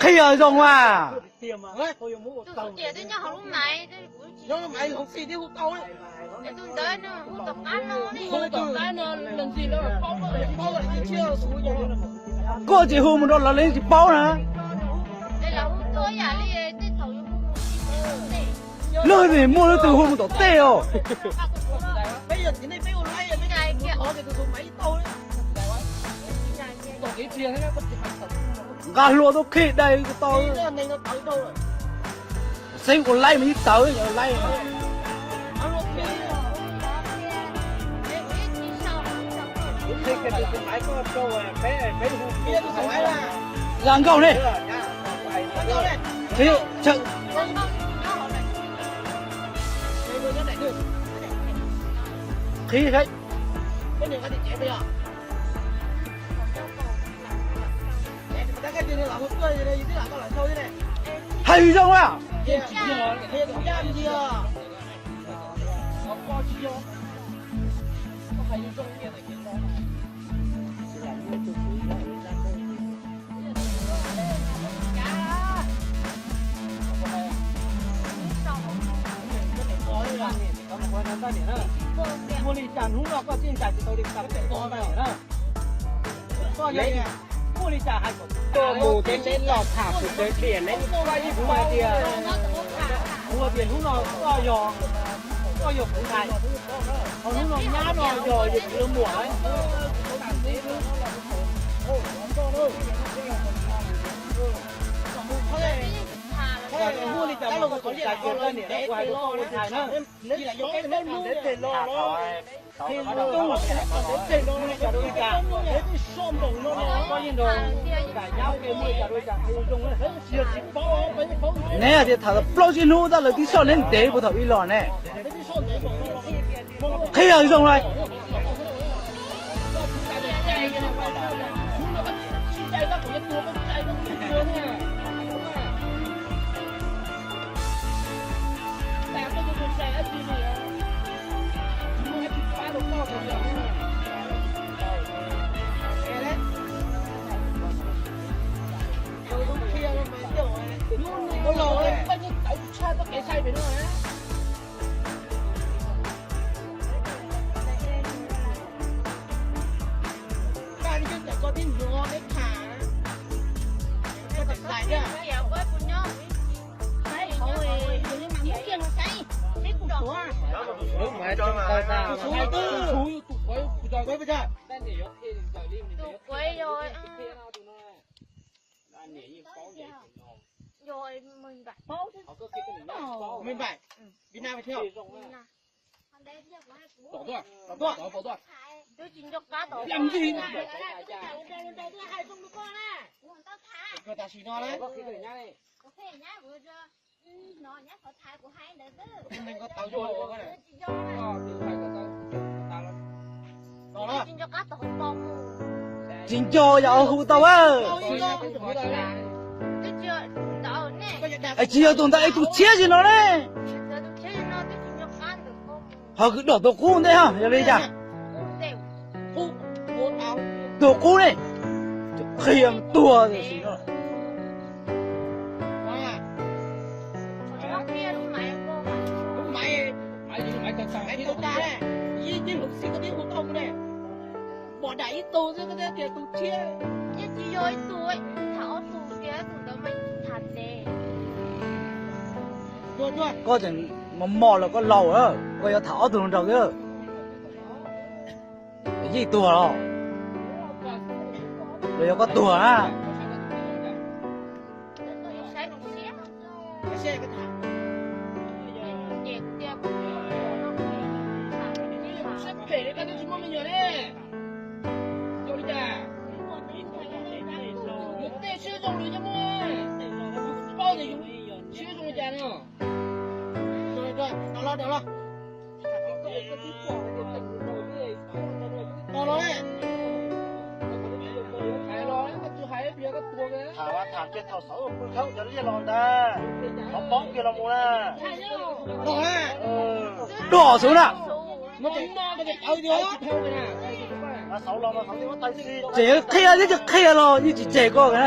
Qhia zoo mas. Koj tsis hu mus rau lawv, lawv tsis paub na. Lub twg muaj lub twg hu mus tom tej os. Nqa hlua tuaj khij dai ko tau. Xeeb ua laib mas ib tawv laib. Za nkauj ne. Qhib saib. Hais zoo a. Muaj li cas hnub no koj txij nkawm tsis tau li cas peb teb pov ntawm na. Koj yog muaj li cas hais kom tuaj mus thiab neb los tham kuv tsev tias neb koj ib kuv hais tias, kuv hais tias hnub no koj yog, koj yog kuv ntxhais, ho hnub no nyab no yog yog kuv muam. Muaj li cas los kuv tsev tias koj niam kuv hais rau koj ua ntxhais na. Neb hais tias tham plaub tsib hnub tab lawv twb soj neb ntev puag thaum ub los ne. Qhia zoo lawm. Tsis nco yog hu tau. Es tsis yog tus ntawd es tus tshiab tsis no ne. Ho kwv dom tus qub ntej ha, yog li cas? Tus qub ne, qhia tuag tam sim no. Pom dam ib tug xwb koj thiaj tias tus tshiab. Yeej tsis yog ib tug, tham ob tug tias tus ntawd mas tham ntev. Koj tseem mos mos los koj laus, koj yuav tham ob tug nraug xwb. Yeej tuag los, los yog koj tuag na. Tham kiag thaum xav ua pw khawb cov liaj los ntag, qhov poob kiag los mus na. Dom xwb na. Tseem qhia thiab tsis qhia los yeej tsis tseg koj na.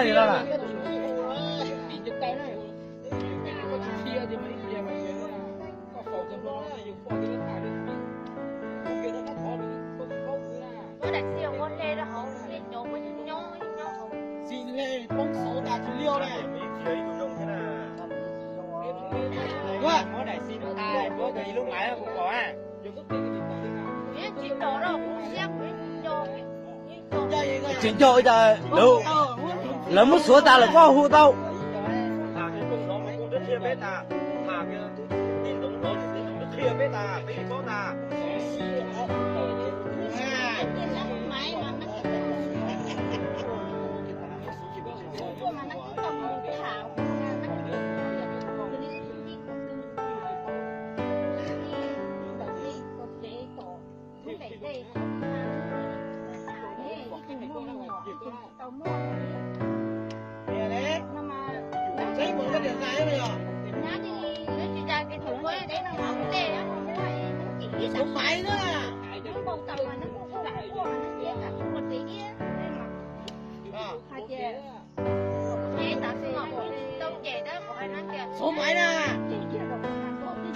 Tsis nco cas, lawv muab xuav tas lawm koj hu tau.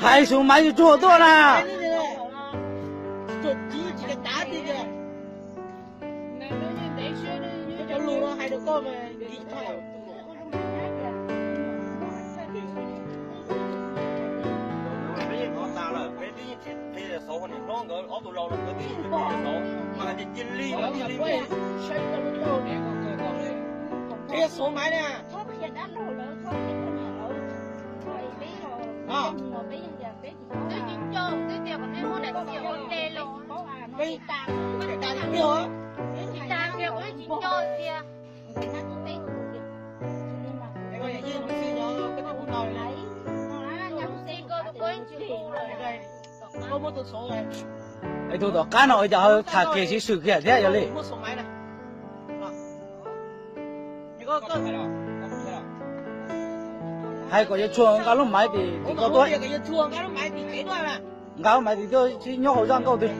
Hais xuv maiv tsuag tuaj na. Tus tom qab no ua cas ho tham kiag siv swm kiag thiab yog li. Hais kom yuav tshuaj nqa lub maiv tim tim koj tuaj. Nqa lub maiv tim tuaj, sib nyob hauv zaj nkauj twg.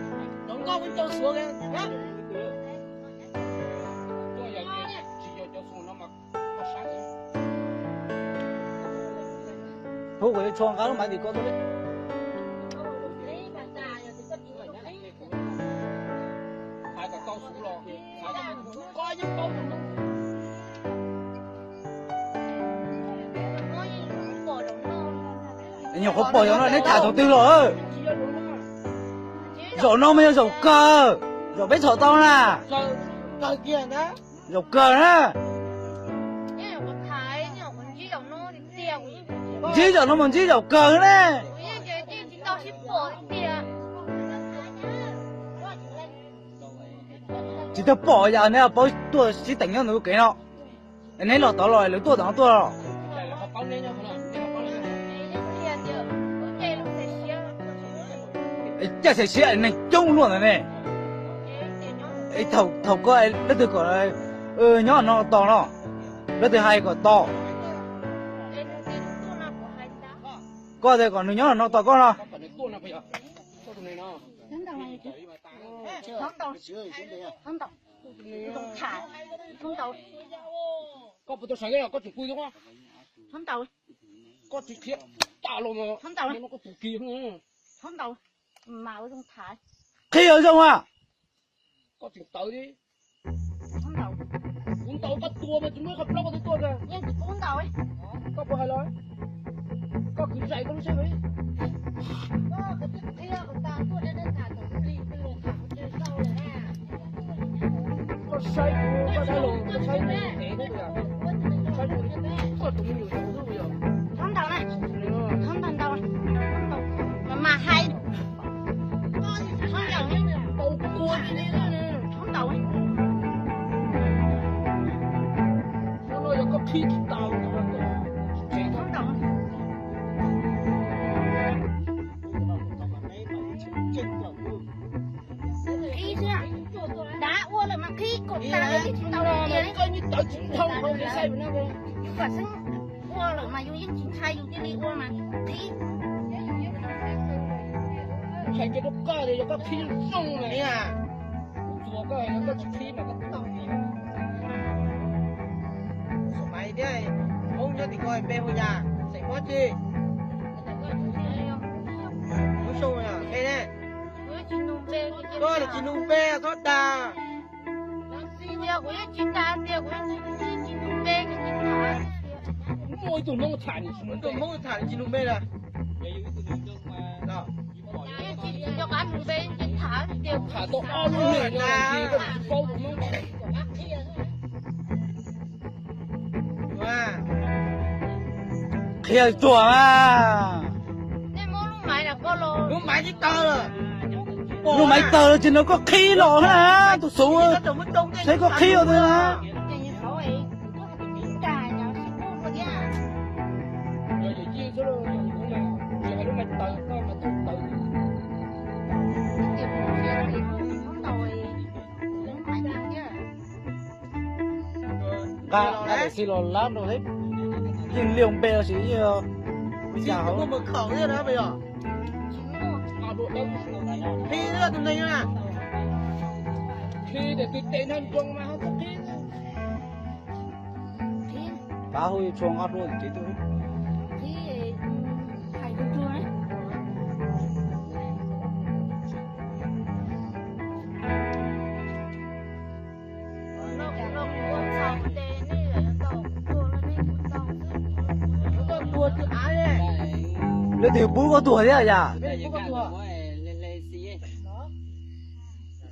Hu kom yuav tshuaj nqa lub maiv tim koj tuaj. Nyuam qhuav pom zaum no neb tham thaum twg los? Zaum no mas yog zaum kawg, zaum peb txhom tau na. Zaum kawg na. Ntsib zaum no mas ntsib zaum kawg na. Tsis tau pom yam neb paub tuaj sib teem nyob ntawm lub kev no. Neb los tod los lawv tuaj tom no tuaj los? Caij xaiv siab neeg coob luaj ntawd ne. Thaum koj leej twg kom nyob no tos no, leej twg hais kom tos? Koj tias kom nws nyob no tos koj no. Koj puas tau sawv, koj tseem pw, koj tsis qhia tas los koj tus kis. Qhia zoo a. Koj tseem tawv li. Kuv ntaus koj tua mas tsis muaj ib qho plaub koj twb tuaj kag. Koj puas hais los? Koj kwv zais koj lub siab. Koj saib kuv, koj saib los koj saib kuv, saib kuv, koj tus me nyuam yau xwb yog. Thab ntaus na, thab ntaus ntaus, mas mas hais. Thab ntaus, thab ntaus. Thab ntaus. Qhib xwb, dav ua lawm mas qhib kom tas li tsis tau tias li. Yus pam xeeb ua lawm mas yus yeej tsis ntshai, yus cia li ua mas qhib. Hais kiag rau koj tias yog koj qhib zoo zoo na, kuv txuas koj, yog koj tsis qhib mas koj tau. Kuv xub maiv thiab, Hmoob nyob tim ko npe hu cas, xeem Hmoob tsi? Kuv xub, npe ne? Koj tsis nug npe txhob dag. Muaj ib tug Hmoob tham, tus Hmoob tham tsis nug npe na. Tham tau ob lub hlis no ces koj tsis paub tus Hmoob. Qhia tuag mas. Lub maiv tawg lawm, lub maiv tawg lawm tsis nrog koj qhib los na, tus xub. Saib koj qhib ua twg na. Nqa daim xi los lab rau thiab, yeej liag npe los sis yeej li cas hauv. Pab hu tshuav nqa rau tsev tuaj. Leej twg pub koj tuag thiab yam?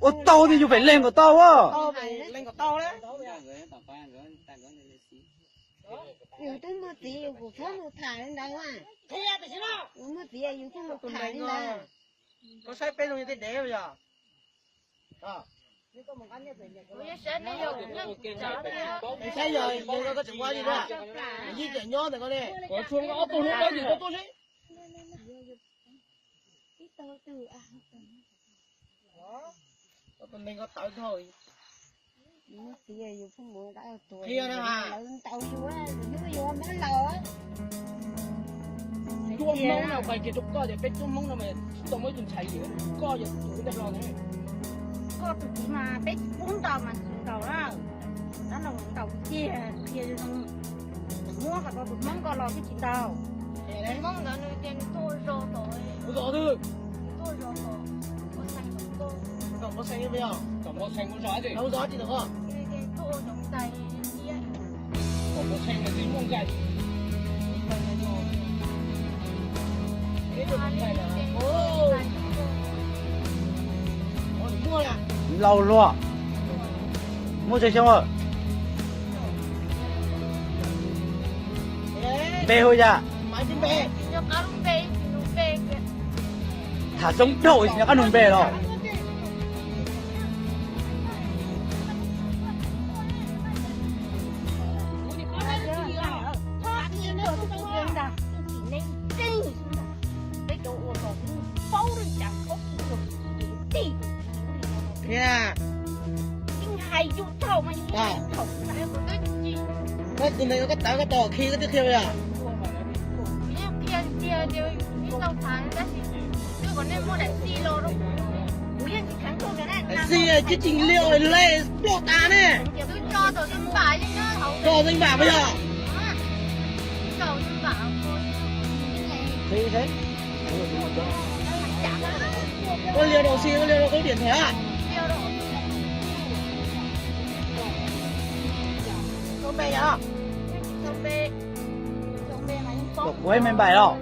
Ua tau tias yus pem leeg kom tau. Yus twb muaj txiv yus kuj txhob mus tham li ntawd. Yus muaj txiv yus thiaj mus tham li ntawd. Koj saib peb zoo li tej dev yog. Saib yog, yog koj tseem ua li na, yij tseem nyob ntawm koj ne. Koj tsuag ob tug hnub koj yim koj tuaj seb. Koj tus neeg koj tawv dhau. Qhia na ha. Cuab Hmoob no qhia kiag rau koj tias peb cuab Hmoob no mas tsis tau muaj ib tug ntxhais li, koj yog tus ntawm no ne. Koj tus txiv mas peb tsis pub ntaus mas tsis ntaus na. Tab no ntaus kiag qhia zoo, muab kom tau tus Hmoob ko los twb tsis ntaus. Hmoob ntawd nws tias nws tuaj zos tom, nws tuaj zos tom, tom Npauj Xeeb, tom Npauj Xeeb, tom Npauj Xeeb tom Npauj Xeeb. Laus luaj, muaj tsawg xyoo lawm? Npe hu cas? Tham zoo dhau tsis nco qab nug npe los. Koj tus neeg koj tawv koj tos khi koj twb qhia yom. Xi tsis tseem liaj li ploj tas ne. Tso xeeb npam pas yog. Koj liam rau xi, koj liam rau koj lub điện thoại a. Kuv me npaim los.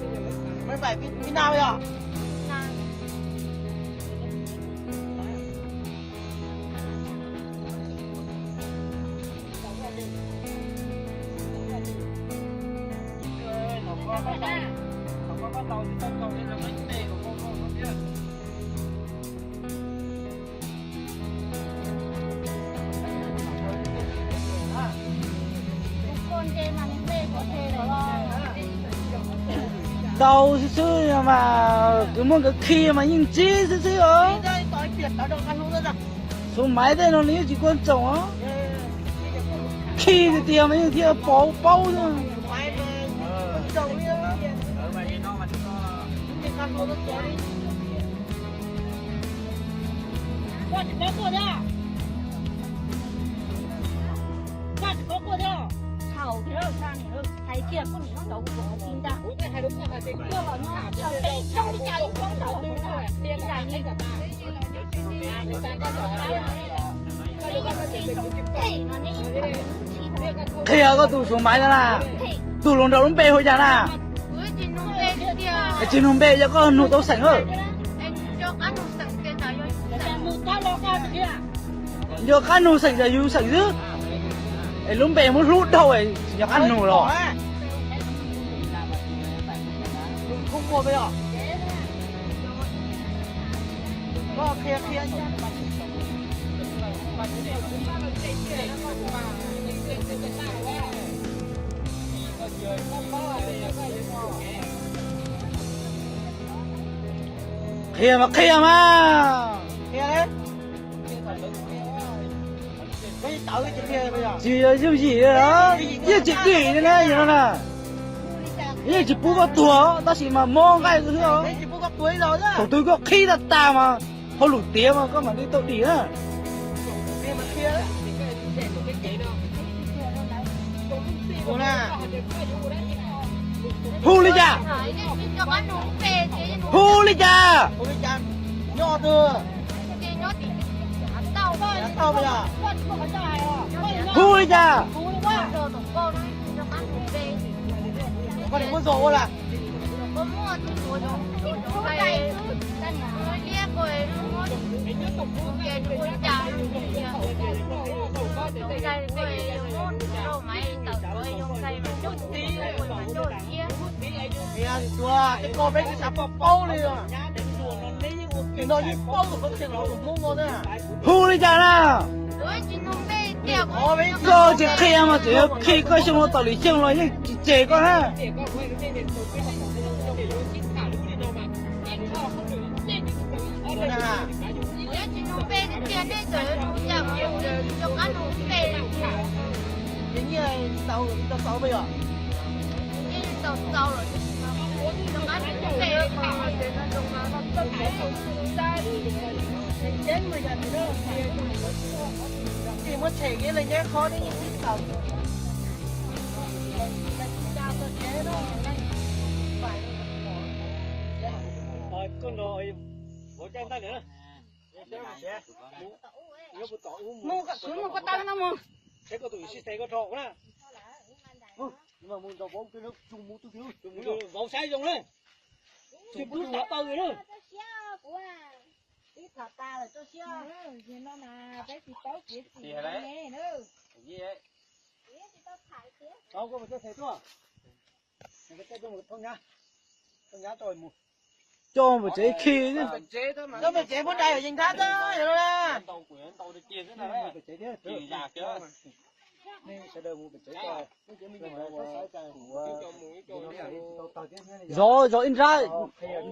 Tau xwb xwb mas kwv muaj nkawd khi mas yeej ntsib xwb xwb os. Xub maiv tej no nws yeej tsis kuaj txoom os. Khi tiag tiag mas yeej thiaj paub paub xwb. Ua li no mas tsis tau. Qhia koj tus suav maiv no na, tus hluas nraug lub npe hu cas na? Tsis nug npe, yog koj nug tau xeem lawm. Yog qab nug xeem yog yus xeem xwb, es lub npe muab hlub dhau tsis yog qab nug los. Qhia mas qhia mas. Tsis yog yooj yim, yeej tsis dim li na, yog no na. Yeej tsis pub koj tuag, tab sis mas mob nqaij xwb. Thaum twg koj qhib tag tag mas hauj lwm tiav mas koj mam li tau dim na. Hu li cas? Hu li cas? Hu li cas? Koj peb tsis xav paub paub li. Tus no yeej paub tus qhov tseeb los tus Hmoob no na. Hu li cas na? Koj tsis qhia mas tseem yuav qhia koj xyoo no tom lwm xyoo los yeej tsis tseg koj na. Muab tshem kiag li nyab qhov tib txaus. Mus, mus koj tau no mus. Vauv saib zoo na. Tsis pub tau na. Coj pem tsev khi. Coj pem tsev muab dai yees thab xwb. Zov zov ib nrab,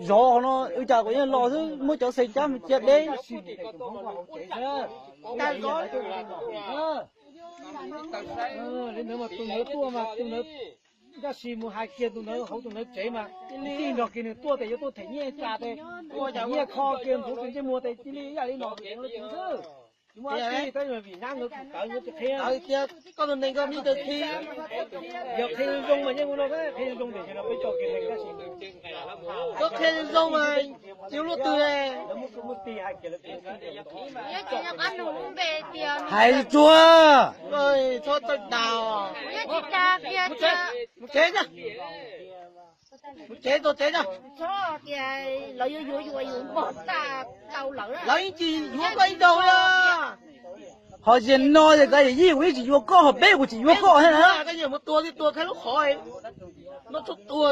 zov qhov no ua cas kuv yeej los xwb, muab cov xeem cab mus cia deb. Li ntawd mas tus ntawd tuaj mas tus ntawd, tab sis mus hais kiag tus ntawd hauv tus ntawd tsev mas tij nrog kiag nws tuaj tes yuav tuaj them nyiaj tas tes, them nyiaj kho kiag ntxuav tus ntsej muag tes cia li ib yam li no xwb. Tsis muaj dab tsi, tab sis vim nab nkawd kuj tawv nkawd tsis qhia. Koj tus neeg koj mib kawg khi. Yog qhia zoo mas yeej ua no, qhia zoo tiam sis no peb cov kiag neeg tab sis koj qhia zoo mas tsis ua luaj twg. Hais tsuag. Mus tsev, mus tsev tso. Lawv yeej tsis yuav koj ib zaug li. Ho zaum no ces koj yawm yij kuv yeej tsis yuav koj, ho peb kuv tsis yuav koj thiab na. Koj mus tua twb tua khaib lub qhov, no tshuav tua,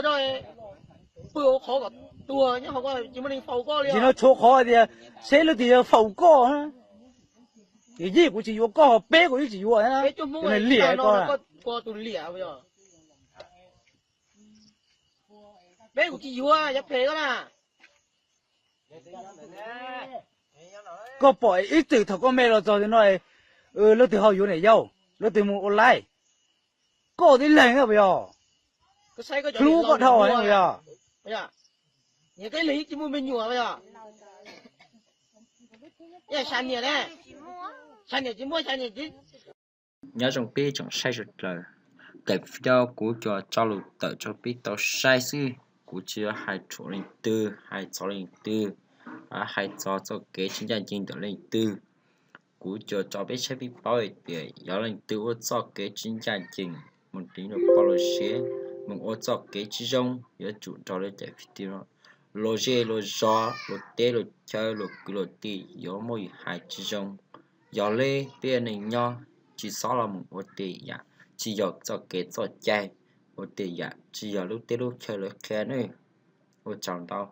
pw hauv qhov kom tua nyob hauv, tsis muaj neeg faus koj li. Nim no tshuav qhov tias seb leej twg yog faus koj. Yawm yij kuv tsis yuav koj, ho peb kuv yeej tsis yuav thiab na. Peb cov Hmoob liam koj, tus liam. Peb kuv tsis yuav, yuav phem koj na. Koj pom ib txwm thaum koj me los txog no, leej twg ho yuav niam yau, leej twg mus ua laib, koj tib leeg puas yog? Hlub koj dhau puas yog? Nyias tib leeg tsis muaj me nyuam puas yog? Sab niam ne, sab niam tsis muaj, sab niam tsis. Nyob zoo peb tsoom saib sawv daws, daim video kuv coj tso lus tawm rau peb tau saib xwb, kuv tsis yog hais rhuav leej twg, hais txog leej twg, hais txog txoj kev tsis ncaj ncees ntawm leej twg. Kuv coj tso peb saib peb paub hais tias yog leej twg ua txoj kev tsis ncaj ncees, mus tiv luag poj luag sev, mus ua txoj kev tsis zoo, yuav tsum raug lawv cov video no luag zej luag zos, luag teb luag chaw, luag kwv luag tij yuav muab hais tsis zoo. Yog li peb neej nyob tsis txhob los mus ua tej yam tsis yog txoj kev txoj cai, ua tej yam tsis yog lub teb lub chaw lawv qhia ne. Ua tsaug ntau.